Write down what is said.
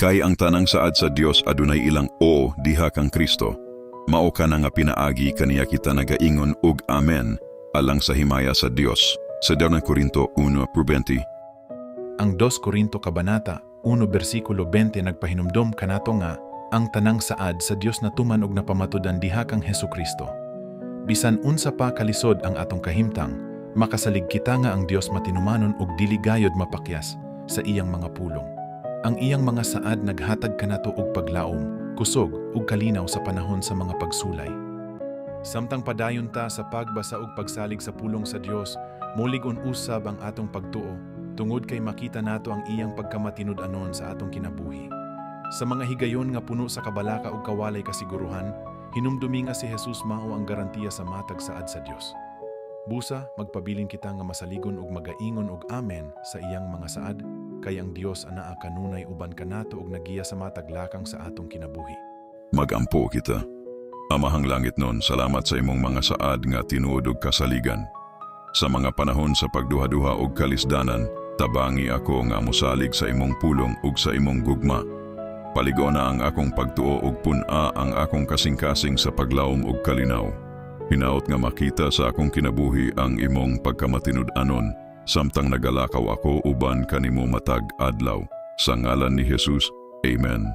Kay ang tanang saad sa Dios adunay ilang "oo" diha kang Kristo. Mao kana nga pinaagi kaniya kita nagaingon og "Amen" alang sa himaya sa Dios. Sa 2 Korinto 1:20. Ang 2 Korinto Kabanata 1 bersikulo 20 nagpahinumdom kanato nga ang tanang saad sa Dios natuman og napamatud-an diha kang Hesukristo. Bisan unsa pa kalisod ang atong kahimtang, makasalig kita nga ang Dios matinumanon ug dili gayod mapakyas sa iyang mga pulong. Ang iyang mga saad naghatag kanato og paglaom, kusog ug kalinaw sa panahon sa mga pagsulay. Samtang padayon ta sa pagbasa ug pagsalig sa pulong sa Dios, molig-on usab ang atong pagtuo tungod kay makita nato ang iyang pagkamatinud-anon sa atong kinabuhi. Sa mga higayon nga puno sa kabalaka ug kawalay kasiguruhan, hinumdumi nga si Jesus mao ang garantiya sa matag saad sa Dios. Busa, magpabilin kita nga masaligon ug magaingon og "Amen" sa iyang mga saad, kay ang Dios anaa kanunay uban kanato ug nagiya sa matag lakang sa atong kinabuhi. Magampo kita. Amahang langitnon, salamat sa imong mga saad nga tinuod ug kasaligan. Sa mga panahon sa pagduha-duha ug kalisdanan, tabangi ako nga mosalig sa imong pulong ug sa imong gugma. Palig-ona ang akong pagtuo ug pun-a ang akong kasing-kasing sa paglaom ug kalinaw. Hinaot nga makita sa akong kinabuhi ang imong pagkamatinud-anon samtang nagalakaw ako uban kanimo matag adlaw. Sa ngalan ni Jesus, Amen.